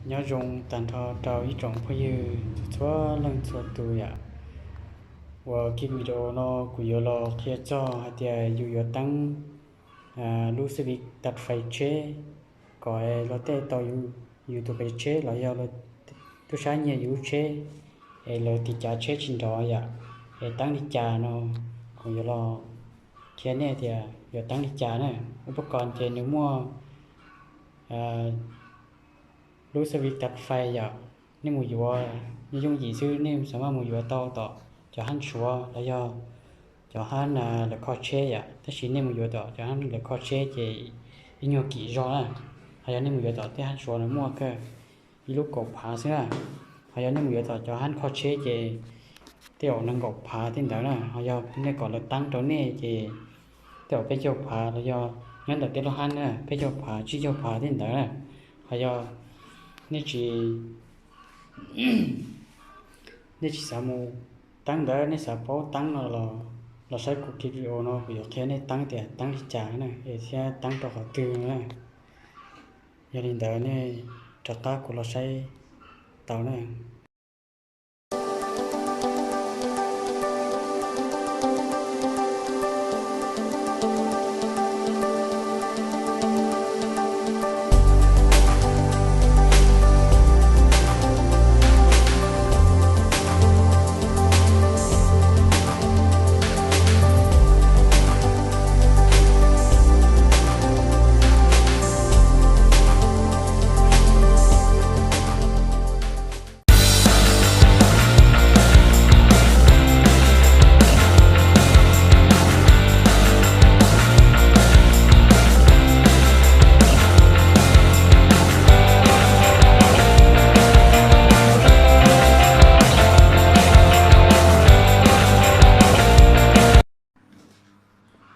Nyob zoo tag nrho rau ib tsoom phooj ywg txhua leej txhua tus yom. Uas kij video no kuv yuav los qhia txog hais tias yus yuav teeb lub xib vij tas fais tsheb kom luag tej tau yus tus qe tsheb los yog tub sab nyiag yus lub tsheb es lawv tiv cav tsheb tsis nrov yom, es teeb li cas no kuv yuav los qhia nej tias yuav teeb li cas na. Ub pab ko ces nws muaj lub xib vij tas fais yom, nej mus yuav yooj yim xwb, nej xav maj mus yuav tau tom cov hab Suav los yog cov hab lawv kho tsheb yom, tab sis nej mus yuav tom cov hab lawv kho tsheb ces ib nyuag kim zog na. Ho yog nej mus yuav tom tej hab Suav nws muaj kawg ib lub kaum phav xwb na. Ho yog nej mus yuav tom cov hab kho tsheb ces tej zaum nees nkaum phav tej ntawd na. Ho yog nej kom lawv teeb rau nej ces tej zaum peb caug phav los yog nyob ntawm tej lub hab na, peb caug phav tsib caug phav tej ntawd na. Ho yog nej tsis, nej tsis xav mus teeb ntawd, nej xav paub teeb no los, los saib kuv kij video no kuv yuav qhia nej teeb tias teeb li cas na, es thiab teeb rau qhov twg na. Yog li ntawd nej rov qab kuv los saib tau na.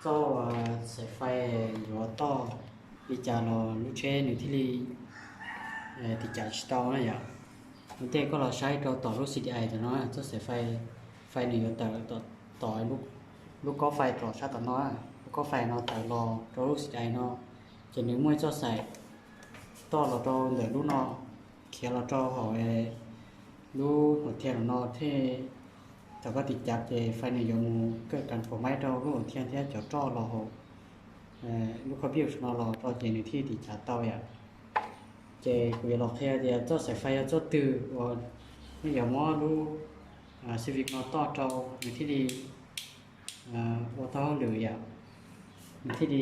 Txoj xaim fais yuav toj li cas los lub tsheb nws thiaj li tiv cav tsis tau na yom. Ua ntej koj los saib rau tom lub C D I ntawm no, txoj xaim fais, fais nws yuav tawm tom lub kob fais tom sab tom no, lub kob fais no tawm los rau lub C D I no, ces nws muaj ib txoj xaim toj los rau ntawm lub no, khiav los rau hauv lub hauv thiaj no thiaj, thaum koj tiv cav ces fais nws yuav mus kawj kas phuam maib rau lub hauv thiaj thiab cov roj los hauv lub khob piuj no los rau ces nws thiaj tiv cav tau yom. Ces kuv yuav los qhia tias txoj xaim fais yog txoj twg uas nej yuav muab lub xib vij no toj rau nws thiaj li ua tau hauj lwm yom, nws thiaj li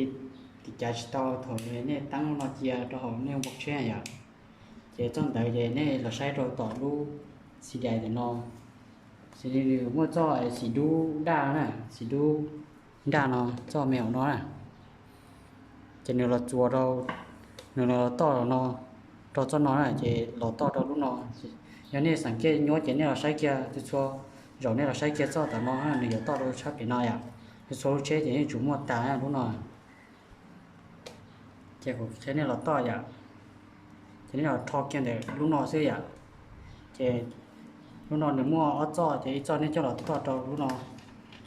tiv cav tsis tau thaum nej teeb no cia rau hauv nej npoo tsheb yom. Ces txoj ntawd ces nej los saib rau tom lub C D I ntawm no, xws li nws muaj txoj xim dub daj na, xim dub daj no, txoj me hauv no na. Ces nws los txuas rau, nws los toj los no, rau txoj no na, ces los toj rau lub no. Yog nej xav kiag nyuaj ces nej los saib kiag txhua txhua zaus, nej los saib kiag txoj tom no nws yuav toj rau tshab pem no yom. Txhua txhua lub tsheb ces yeej tsum muaj tas lub no. Ces kuv qhia nej los toj yom. Ces nej los rho kiag ntawm lub no xwb yom. Ces lub no nws muaj ob txoj, ces ib txoj nej coj los toj rau lub no,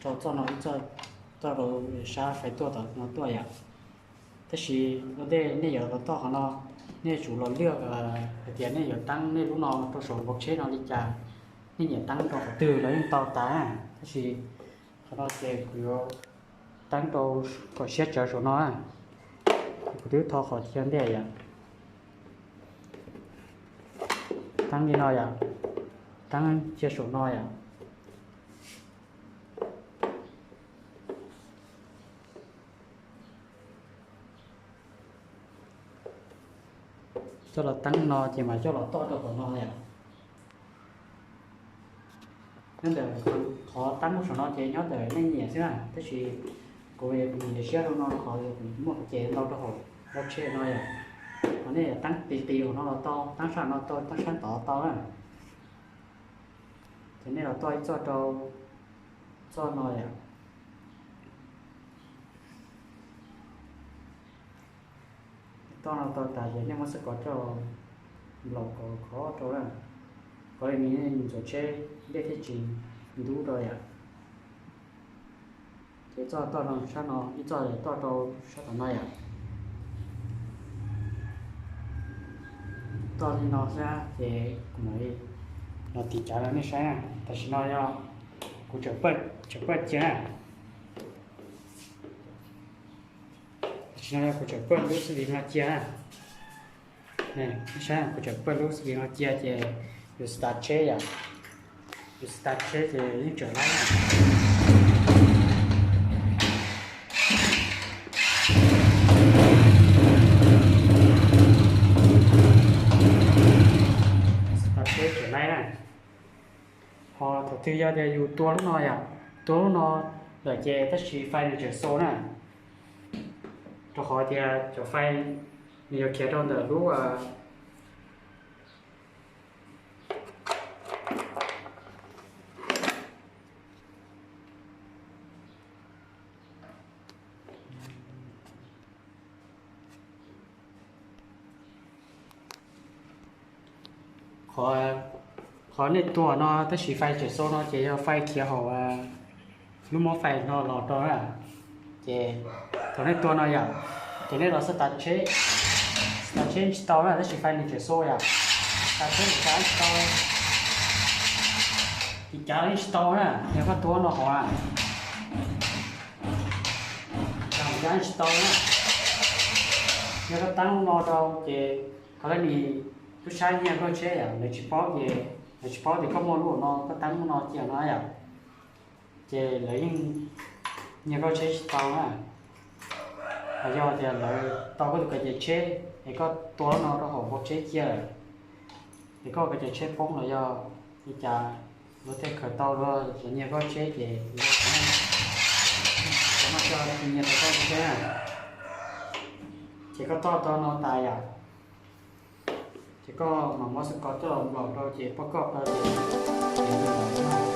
rau txoj no ib txoj, toj rau sab fais tuaj tom no tuaj yom. Tab sis ua ntej nej yuav los toj qhov no, nej tsum los lwaj hais tias nej yuav teeb nej lub no rau saum npoo tsheb no li cas. Nej nyiam teeb rau qhov twg los yeej tau tas, tab sis qhov no ces kuv yuav teeb rau kom siab tsawv saum no. Kuv twb tho qhov cia ntej yom. Teeb li no yom, teeb cia saum no yom. Coj los teeb no ces mas coj los toj rau tom no yom. Nyob ntawm qhov teeb lub saum no ces nyob ntawm nej nyiam xwb na, tab sis kuv nyiam siab rau no qhov kuv muaj qhov ces ntau rau hauv lub tsheb no yom. Ho nej teeb qis qis hauv no los tau, teeb sab no tau, teeb sab tod tau na. Ces nej los toj ib txoj rau txoj no yom. Toj no tau tas ces nej muab xab kov rau, nplaum kov khov rau na, kov li no ntxuav tsheb dej thiaj tsis ntub rau yom. Ces txoj toj rau sab no, ib txoj toj rau sab tom no yom. Toj li no xwb ces kuv mam li los tiv cav rau nej saib na. Tam sim no yog kuv tseem paj cia na. Tam sim no yog kuv tseem paj lub xib pev no cia na. Nej saib, kuv tseem paj lub xib pev no cia ces yus start tsheb yom. Yus start tsheb ces yeej tseem laib na. Start tsheb tseem laib na. Ho thaum twg yog tias yus tua lub no yom, tua lub no lawm ces tab sis fais nws tseem xo na. Rau qhov tias cov fais nws yuav khiav rau ntawm lub Qhov, qhov nej tua no tab sis fais tseem xo no ces yog fais khiav hauv lub mob fais no los rau na. Ces thaum nej tua no yom, ces nej los start tsheb, start tsheb tsis tau na tab sis fais nws tseem xo yom. Start tsheb tsis tau, tiv cav yeej tsis tau na, yog koj tua no hov na. Tiv cav tsis tau na. Yog koj tab lub no rau ces koj le nis tub sab nyiag koj tsheb yom, lawv tsis paub ces, lawv tsis paub tias koj muaj lub no, koj tab lub no cia no yom, ces lawv yeej nyiag koj tsheb tsis tau na. Hos yog tias lawv tau koj tus kav cawm tsheb es koj tua no rau hauv npoo tsheb cia lawm, es koj kav cawm tsheb poob los yog li cas, luag thiaj khaws tau luag los nyiag koj tsheb ces luag tsis nyiag tau koj tsheb na. Ces koj toj tau no tas yom, ces koj mam muab xov tooj coj los nplaum rau ces poj koj plaws ces